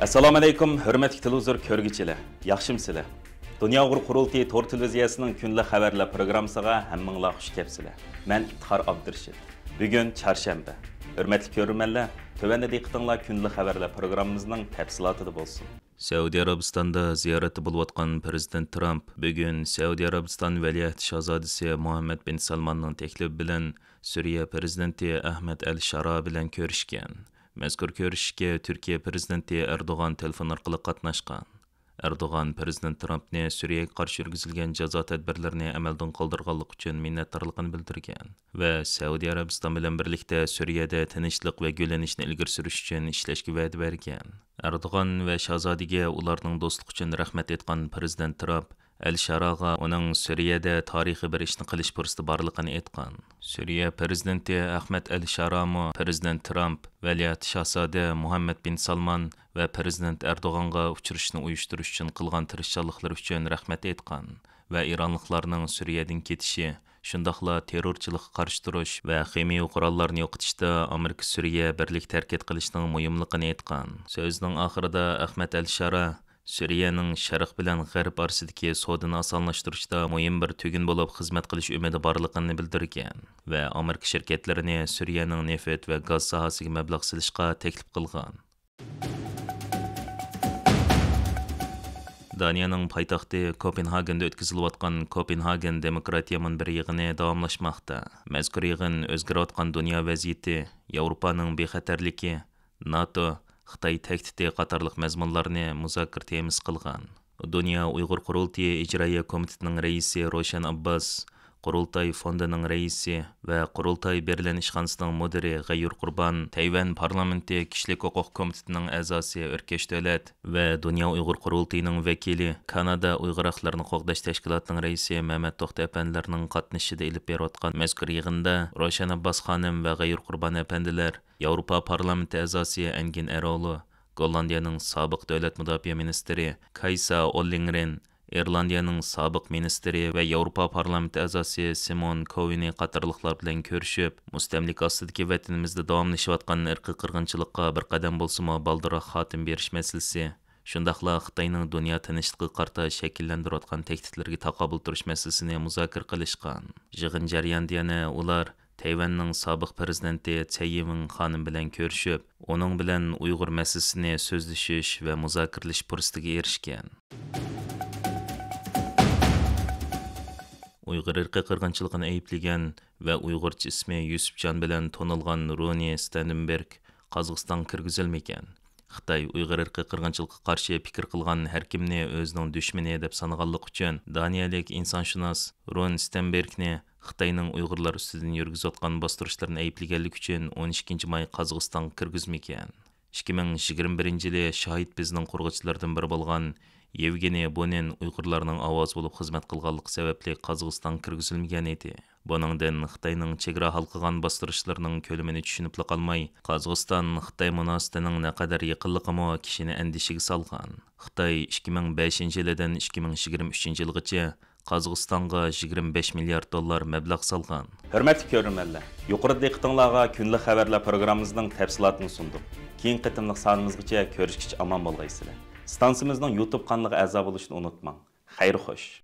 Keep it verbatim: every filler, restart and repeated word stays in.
ئەسسالامۇئەلەيكۇم، ھۆرمەتلىك تېلېۋىزور كۆرگۈچىلەر، ياخشىمۇسىلەر؟ دۇنيا ئۇيغۇر قۇرۇلتىيى تور تېلېۋىزىيەسىنىڭ كۈندىلىك خەۋەرلەر پروگراممىسىغا ھەممىڭلار خۇش كەپسىلەر. مەن ئىپتىخار ئابدۇرېشىت. بۈگۈن چارشەنبە. ھۆرمەتلىك كۆرۈرمەنلەر، تۆۋەندە دىققىتىڭلار كۈندىلىك خەۋەرلەر پروگراممىمىزنىڭ تەپسىلاتىدا بولسۇن. سەئۇدى ئەرەبىستاندا زىيارەتتە بولۇۋاتقان پىرېزىدېنت ترامپ بۈگۈن سەئۇدى ئەرەبىستان ۋەلىئەھدى شاھزادىسى مۇھەممەد بىن سالماننىڭ تەكلىپى بىلەن سۈرىيە پىرېزىدېنتى ئەھمەد ئەل شارا بىلەن كۆرۈشكەن. مەزكۇر كۆرۈشۈشكە تۈركىيە پىرېزىدېنتى ئەردوغان تېلېفون ئارقىلىق قاتناشقان. ئەردوغان پىرېزىدېنت ترامپنى سۈرىيەگە قارشى يۈرگۈزۈلگەن جازا تەدبىرلىرىنى ئەمەلدىن قالدۇرغانلىقى ئۈچۈن مىننەتدارلىقىنى بىلدۈرگەن ۋە سەئۇدى ئەرەبىستان بىلەن بىرلىكتە سۈرىيەدە تىنچلىق ۋە گۈللىنىشنى ئىلگىرى سۈرۈش ئۈچۈن ئىشلەشكە ۋەدە بەرگەن. ئەردوغان ۋە شاھزادىگە ئۇلارنىڭ دوستلۇقى ئۈچۈن رەھمەت ئېيتقان پىرېزىدېنت ترامپ ئەل شاراغا ئۇنىڭ سۈرىيەدە تارىخىي بىر ئىشنى قىلىش پۇرسىتى بارلىقىنى ئېيتقان. سۈرىيە پىرېزىدېنتى ئەخمەت ئەل شارامۇ پىرېزىدېنت ترامپ، ۋەلىئەھدى شاھزادە مۇھەممەد بىن سالمان ۋە پىرېزىدېنت ئەردوغانغا ئۇچرىشىشنى ئۇيۇشتۇرۇش ئۈچۈن قىلغان تىرىشچانلىقلىرى ئۈچۈن رەھمەت ئېيتقان ۋە ئىرانلىقلارنىڭ سۈرىيەدىن كېتىشى، شۇنداقلا تېررورچىلىققا قارشى تۇرۇش ۋە خىمىيەۋى قوراللارنى يوقىتىشتا ئامېرىكا سۈرىيە بىرلىكتە ھەرىكەت قىلىشىنىڭ مۇھىملىقىنى ئېيتقان. سۆزىنىڭ ئاخىرىدا ئەخمەت ئەل شارا سۈرىيەنىڭ شەرق بىلەن غەرب ئارىسىدىكى سودىنى ئاسانلاشتۇرۇشتا مۇھىم بىر تۈگۈن بولۇپ خىزمەت قىلىش ئۈمىدى بارلىقىنى بىلدۈرگەن ۋە ئامېرىكا شىركەتلىرىنى سۈرىيەنىڭ نېفىت ۋە گاز ساھەسىگە مەبلەغ سېلىشقا تەكلىپ قىلغان. دانىيەنىڭ پايتەختى كوپېنھاگېندا ئۆتكۈزۈلۈۋاتقان كوپېنھاگېن دېموكراتىيە مۇنبىرى يىغىنى داۋاملاشماقتا. مەزكۇر يىغىن ئۆزگىرىۋاتقان دۇنيا ۋەزىيىتى، ياۋروپانىڭ بىخەتەرلىكى، ناتو، خىتاي تەھدىتى قاتارلىق مەزمۇنلارنى مۇزاكىرە تېمىسى قىلغان. دۇنيا ئۇيغۇر قۇرۇلتىيى ئىجرائىيە كومىتېتىنىڭ رەئىسى روشەن ئابباس، قۇرۇلتاي فوندىنىڭ رەئىسى ۋە قۇرۇلتاي بېرلىن ئىشخانىسىنىڭ مۇدىرى غەييۇر قۇربان، تەيۋەن پارلامېنتى كىشىلىك ھوقۇق كومىتېتىنىڭ ئەزاسى ئۆركەش دۆلەت ۋە دۇنيا ئۇيغۇر قۇرۇلتىيىنىڭ ۋەكىلى، كانادا ئۇيغۇر ھەقلىرىنى قوغداش تەشكىلاتىنىڭ رەئىسى مەمەت توختى ئەپەندىلەرنىڭ قاتنىشىشىدا ئېلىپ بېرىلىۋاتقان مەزكۇر يىغىندا روشەن ئابباس خانىم ۋە غەييۇر قۇربان ئەپەندىلەر ياۋروپا پارلامېنتى ئەزاسى ئەنگىن ئەرئوغلۇ، گوللاندىيەنىڭ سابىق دۆلەت مۇداپىئە مىنىستىرى كايسا ئوللىڭرېن، ئىرلاندىيەنىڭ سابىق مىنىستىرى ۋە ياۋروپا پارلامېنتى ئەزاسى سىمون كوۋېنى قاتارلىقلار بىلەن كۆرۈشۈپ، مۇستەملىكە ئاستىدىكى ۋەتىنىمىزدە داۋاملىشىۋاتقان ئىرقىي قىرغىنچىلىققا بىر قەدەم بولسىمۇ بالدۇرراق خاتىمە بېرىش مەسىلىسى، شۇنداقلا خىتاينىڭ دۇنيا تىنچلىقىغا قارىتا شەكىللەندۈرۈۋاتقان تەھدىتلىرىگە تاقابىل تۇرۇش مەسىلىسىنى مۇزاكىرە قىلىشقان. يىغىن جەريانىدا يەنە ئۇلار تەيۋەننىڭ سابىق پىرېزىدېنتى چەي يىۋېڭ خانىم بىلەن كۆرۈشۈپ، ئۇنىڭ بىلەن ئۇيغۇر مەسىلىسىنى سۆزلىشىش ۋە مۇزاكىرىلىشىش پۇرسىتىگە ئېرىشكەن. ئۇيغۇر ئىرقىي قىرغىنچىلىقىنى ئەيىبلىگەن ۋە ئۇيغۇرچە ئىسمى يۈسۈپجان بىلەن تونۇلغان رۇنى ستېندېنبېرگ قازاقىستانغا كىرگۈزۈلمىگەن. خىتاي ئۇيغۇر ئىرقىي قىرغىنچىلىققا قارشى پىكىر قىلغان ھەر كىمنى ئۆزىنىڭ دۈشمىنى دەپ سانىغانلىقى ئۈچۈن، دانىيەلىك ئىنسانشۇناس رون ستېنبېرگنى خىتاينىڭ ئۇيغۇرلار ئۈستىدىن يۈرگۈزۈۋاتقان باستۇرۇشلىرىنى ئەيىبلىگەنلىكى ئۈچۈن ئون ئىككىنچى ماي قازاقىستانغا كىرگۈزمىگەن. ئىككى مىڭ يىگىرمە بىرىنچى يىلى شاھىت بىزنىڭ قۇرغۇچىلاردىن بىرى بولغان يېۋگېنىي بۇنىن ئۇيغۇرلارنىڭ ئاۋازى بولۇپ خىزمەت قىلغانلىقى سەۋەبلىك قازاقىستانغا كىرگۈزۈلمىگەن ئىدى. بۇنىڭدىن خىتاينىڭ چېگرا ھالقىغان باستۇرۇشلىرىنىڭ كۆلىمىنى چۈشىنىپلا قالماي، قازاقىستان خىتاي مۇناسىۋىتىنىڭ نەقەدەر يېقىنلىقىمۇ كىشىنى ئەندىشىگە سالغان. خىتاي ئىككى مىڭ بەشىنچى يىلىدىن ئىككى مىڭ يىگىرمە ئۈچىنچى يىلغىچە قازاقىستانغا يىگىرمە بەش مىليارد دوللار مەبلەغ سالغان. ھۆرمەتلىك كۆرۈرمەنلەر، يۇقىرىدا دىققىتىڭلارغا كۈندىلىك خەۋەرلەر پروگراممىمىزنىڭ تەپسىلاتىنى سۇندۇق. كېيىنكى قېتىملىق سانىمىزغىچە كۆرۈشكىچە ئامان بولغايسىلەر. ئىستانسىمىزنىڭ يۇتۇب قانىلىغا ئەزا بولۇشنى ئۇنتۇماڭ. خەير خوش.